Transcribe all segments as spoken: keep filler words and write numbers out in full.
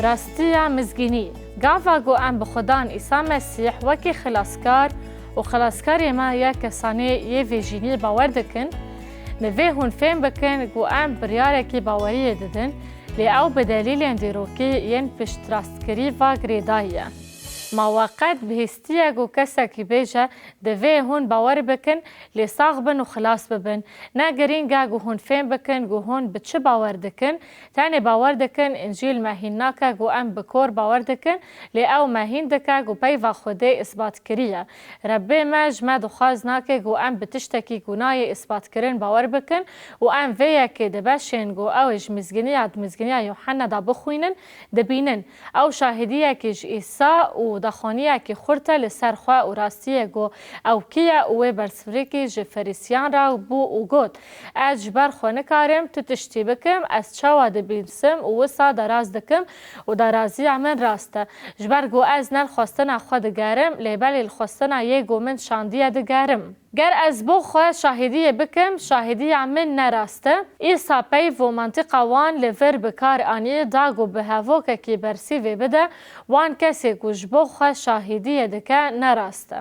Rastiya mizgînî. Gava ku em bi Xudan Îsa Mesîh wekî xilaskar û xilaskarê me ya kesanê yê vê jînî bawer dikin, divê hûn fêm bikin ku em biryarekî baweriyê didin, lê ew bi delîlên dîrokî yên piştrastkirî va girêdayî ye. Ma we qet bihîstiye ku kesekî bêje, divê hûn bawer bikin, lê sax bin û xilas bibin? Ne girîng e ku hûn fêm bikin ku hûn bi çi bawer dikin, tenê bawer dikin Încîl me hîn nake ku em bi kor bawer dikin, lê ew me hîn dike ku peyva Xwedê îsbat kiriye. Rebbê me ji me dixwaz nake ku em bi tiştekî ku nayê îsbatkirin bawer bikin û em vê yekê di beşên ku ew ê ji mizgîniya di mizgîniya Yûhenna de bixwînin, dibînin. Ew şahidiyekî ji Îsa û daxwaniyekî xurt e li ser xwe û rastiyê ku ew kî ye û wê bersivrekî ji Ferîsiyan re bû û got, Ez ji ber xwe nikarim tu tiştî bikim, ez çawa dibîsim û wisa deraz dikim û deraziya min rast e. Ji ber ku ez ne li xwestina xwe digerim, lê belê li xwestina yê ku min şandiye digerim. Ger ez bo xwe şahidiyê bikim, şahidiya min ne rast e. Îsa peyv û mantîqa wan li vir bi kar anî da ku bi hevokekî bersîvê bide wan kesê ku ji bo xwe şahidiyê dike ne rast e.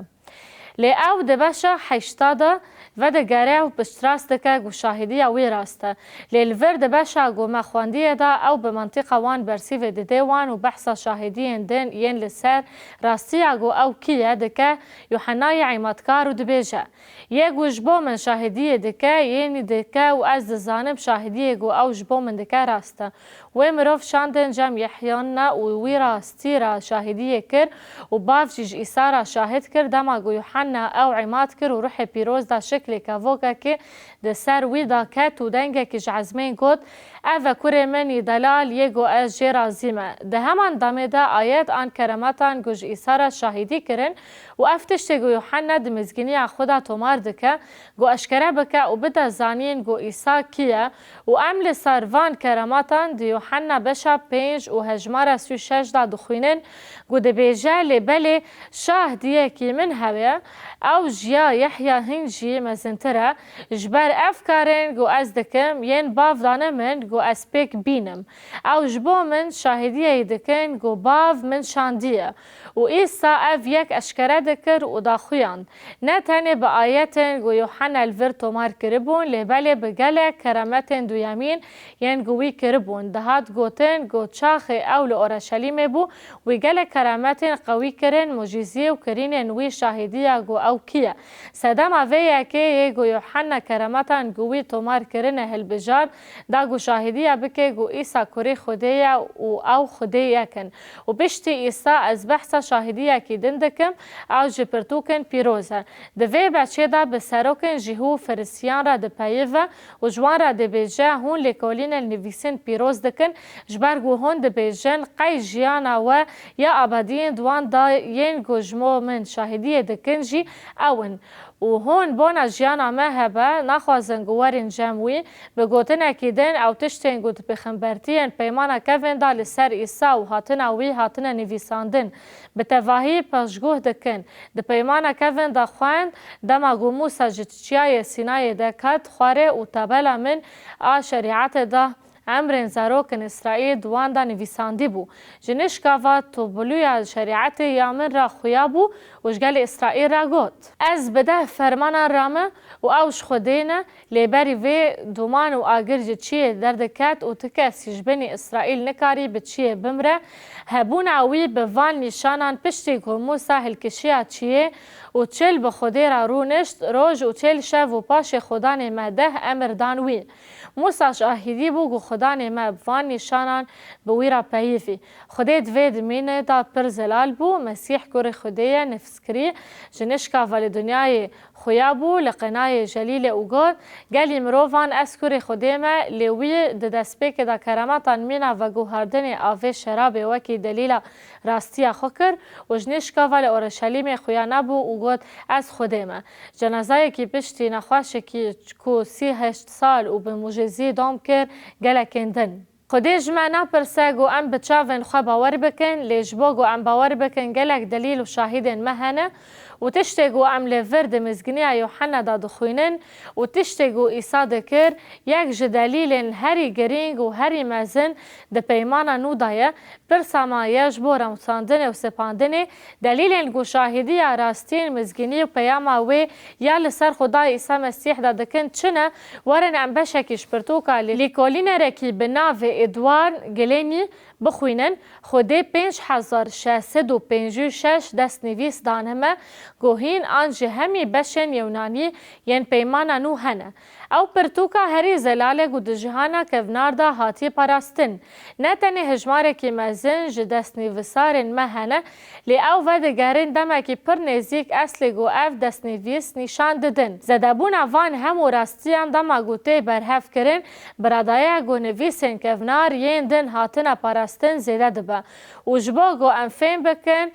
Lê ew di beşa heşta de vedigere û piştrast dike ku şahidiya wî rast e. Lê li vir di beşa ku me xwendiye de ew bi mantîqa wan bersîvê dide wan û behsa şahidiyên din yên li ser rastiya ku ew kî ye dike Yûhennayê Îmadkar û dibêje, Yê ku ji bo min şahidiyê dike, yên dike û ez dizanim şahidiyê ku ew ji bo min dike rast e. Wê mirov şandin cem Yehyanna û wî rastî re şahidiyê kir û bav jî ji Îsa re şahid kir. Dema ku Yûhenna ew îmad kir û Ruhê Pîroz da şiklê kevokekê di ser wî de ket û dengekî ji ezmên got, Ev e kurê min î delal, yê ku ez jê razî me. Di heman demê de ayet an keremetan ku ji Îsa re şahidî kirin û ev tiştê ku Yûhenna di mizgîniya xwe de tomar dike, ku eşkere bike û bide zanîn ku Îsa kî ye û em li ser van keremetan di Yûhenna beşa pênc û hejmara sî û şeş de dixwînin ku dibêje, Lê belê şahdiyekî min hebe, ew ji ya Yehya hîn jî mezintir e, ji ber ev karên ku ez dikim yên Bav dane min ku ez pêk bînim. Ew ji bo min şahidiyeyî dikin ku Bav min şandiye. Û Îsa ev yek eşkere dikir û daxuyand, ne tenê bi ayetên ku Yûhenna li vir tomar kiribûn, lê belê bi gelek keremetên duyemîn yên ku wî kiribûn. Dihat gotin ku çaxê ew li Oreşelîmê bû, wî gelek keremetên qewî kirin, mucîzî û kirînên wî şahidî ye ku ew kî ye. Sedema vê yekê yê ku Yûhenna keremetan ku wî tomar kirine hilbijart, da ku şahidî ye bike ku Îsa kurê Xwedê ye û ew Xwedê yek in. Û piştî Îsa, Ez behsa şahidiyekî din dikim, ew ji pirtûkên pîroz e. Di vê beçê de bi serokên jîhû û Ferîsiyan re dipeyive û ji wan re dibêje, Hûn lêkolînên nivîsên pîroz dikin, ji ber ku hûn dibêjin, Qey jiyana we ya ebediyên di wan de yên ku ji bo min şahidiyê dikin jî ew in. Û hûn bona jiyana me hebe, naxwazin ku werin cem wî. Bi gotinekî din, ew tiştên ku di pêxembertiyên Peymana Kevên de li ser Îsa û hatina wî hatine nivîsandin, bi tevahî pêşguh dikin. Di Peymana Kevên de xwend, Dema ku Mûsa ji çiyayê Sînayê derket xwarê û tabela min a şerîetê da, emrên zarokên Îsraîl di wan de nivîsandî bû. Ji nişka va tu bilûya şerîetê ya min re xuya bû û ji gelê Îsraîl re got, Ez bi deh fermanan rame û ew ji Xwedê ne, lê berî vê duman û agir ji çiyê derdiket û ti kesî ji binî Îsraîl nikarî bi çiyê bimre. Hebûna wî bi van nîşanan piştî ku Mûsa hilkişiya çiyê û çil bi Xwedê re rûnişt, roj û çil şev û paşê Xudanê me deh emir dan wî. Mûsa şahidî bû ku Xudanê me bi van nîşanan bi wî re peyivî. Xwedê di vê dimînê de pir zelal bû, Mesîh kurê Xwedê ye, nifskirî, ji nişka ve li dinyayê xuya bû, li qenayê Jelîlê û got, Gelî mirovan ez kurê Xwedê me, lê wî di destpêkê de keremetan mîna veguhardinê avê şerabê wekî delîla rastiya xwe kir û ji nişka ve li Oreşelîmê xuya nebû û got, Ez Xwedê me. Cenazayekî piştî nexweşekî ku sî heşt sal û bi mucizî dom kir, gelekên din. Xwedê ji me napirse ku em bi çavên xwe bawer bikin, lê ji bo ku em bawer bikin gelek delîl û şahidên me hene û tiştê ku em li vir di Mizginiya Yûhena de dixwînin û tiştê ku Îsa dikir, yek ji delîlên herî girîng û herî mezin di Peymana Nû de ye. Pirsa me ye ji bo remsandinê û sepandinê, delîlên ku şahidiya rastiyên mizgînî û peyama wê ya li ser Xwedayê Îsa Mesîh de dikin çi ne? Werin em beşekî ji pirtûka lî-, lîkolînerekî bi navê Edward Glennie bixwînin. Xwedê pênc hezar şeş sed û pêncî û şeş destnivîs dane me ku hîn an ji hemî beşên Yewnanî yên Peymana Nû hene. Ew pirtûka herî zelal e ku di cihana kevnar de hatiye parastin. Ne tenê hejmarekî mezin ji destnivîsarên me hene, lê ew vedigerin demekî pir nêzîk eslê ku ev destnivîs nîşan didin. Zedebûna van hemû rastiyan dema ku tê berhev kirin, bi radayeya ku nivîsên kevnar yên din hatine parastin zêde dibe û ji bo ku em fêm bikin,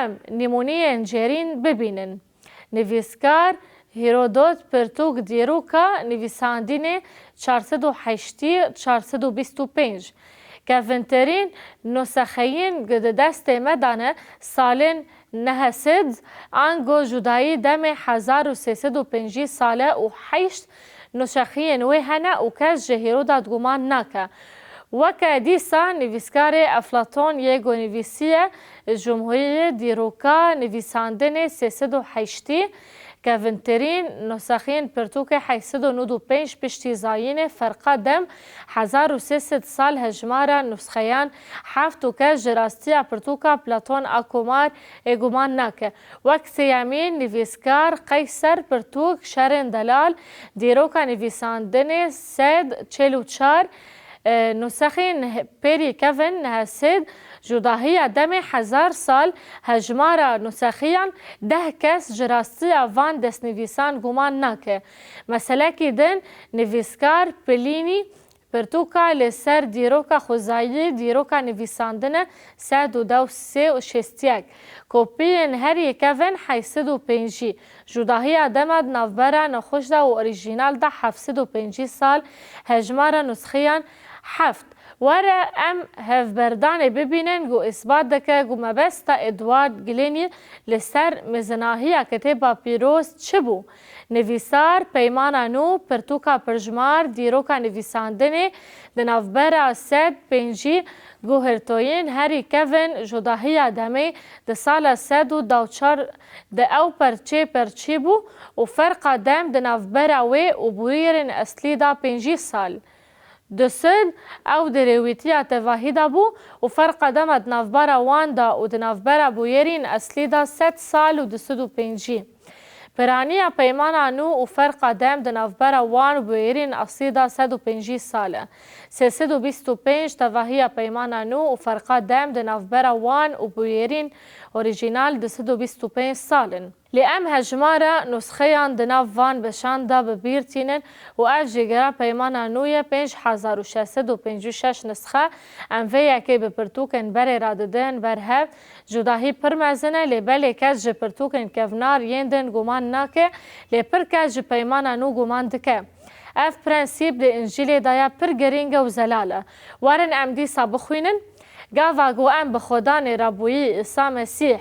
em nîmûniyên cêrîn bibînin. Nivîskar Hîrodot pirtûk dîroka nivîsandinê çar sed û heştî, çar sed û bîst û pênc. Kevintirîn nusexeyên ku di destê me de ne salên neh sed, ango Judayî demê hezar û sê sed û pêncî sale û heşt nusexiyên wê hene û kes ji Hîrodat guman nake. Weke dîsa nivîskarê Eflaton yê ku nivîsiye Cumhuriyê dîroka nivîsandinê sê sed û heştî, kevintirîn nusexiyên pirtûkê heşt sed û nod û pênc piştî zayînê ferqa dem hezar û sê sed sal hejmara nusxeyan heft û kes ji rastiya pirtûka Platon a Komar ê guman nake. Wek sêyemîn nivîskar Qeyser pirtûk Şerên Delal, dîroka nivîsandinê sed çil û çar, e, nusexên pêrî kevin neh sed, cudahiya demê hezar sal, hejmara nusexiyan deh kes ji rastiya van destnivîsan guman nake. Meselekî din, nivîskar Plînî pirtûka li ser dîroka xwezayî, dîroka nivîsandine sed û deh sê û şêst yek, kopiyên herî kevin heşt sed û pêncî, cudahiya dema di navbera nexweş de û orîjînal de heft sed û pêncî sal, hejmara nusxiyan heft. Were em hevberdanê bibînin ku îsbat dike ku mebesta Edward Glennie li ser mezinahiya Kitêba Pîroz çi bû. Nivîsar Peymana Nû, pirtûka pirjimar, dîroka nivîsandinê di navbera sed pêncî guhirtoyên herî kevin, cudahiya demê di sala sed û deh û çar de ew perçê perçî bû û ferqa dem di navbera wê û bûyerên eslî de pêncî sal. Di sed ew di rêwîtiya tevahî de bû û ferqa dema di navbera wan de û di navbera bûyerîn eslî de sed sal û du sed û pêncî. Piraniya Peymana Nû û ferqa dem di navbera wan û bûyerîn eslî de sed û pêncî sal e. Sê sed û bîst û pênc tevahiya Peymana Nû û ferqa dem di navbera wan û bûyerîn orîjînal du sed û bîst û pênc sal in. Lê em hejmara nusxeyan di nav van beşan de bi bîr tînin û ev jêgera Peymana Nû ye, pênc hezar û şeş sed û pêncî û şeş nusxe. Em vê yekê bi pirtûkên berê re didin ber hev. Cudahî pir mezin e, lê belê kes ji pirtûkên kevnar yên din guman nake, lê pir kes ji Peymana Nû guman dike. Ev prensîp di Încîlê de ya pir girîng e û zelal e. Werin em dîsa bixwînin. Gava ku em bi Xwedanê Rabûyî Îsa Mesîh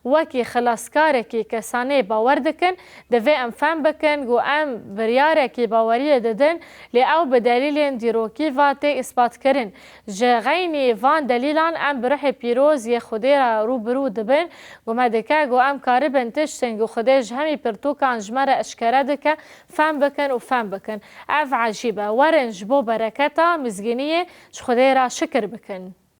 wekî xilaskarekî kesanê bawer dikin, divê em fehm bikin ku em biryarekî baweriyê didin, lê ew bi delîlên dîrokî ve tê îsbatkirin. Ji xeynî van delîlan em bi Ruhê Pîroz yê Xwedê re rû bi rû dibin, ku me dike ku em karibin tiştên ku Xwedê ji hemî pirtûkan ji me re eşkere dike, fehm bikin û fehm bikin. Ev ecîb e. Werin ji bo bereketa mizgîniyê ji Xwedê re şikir bikin.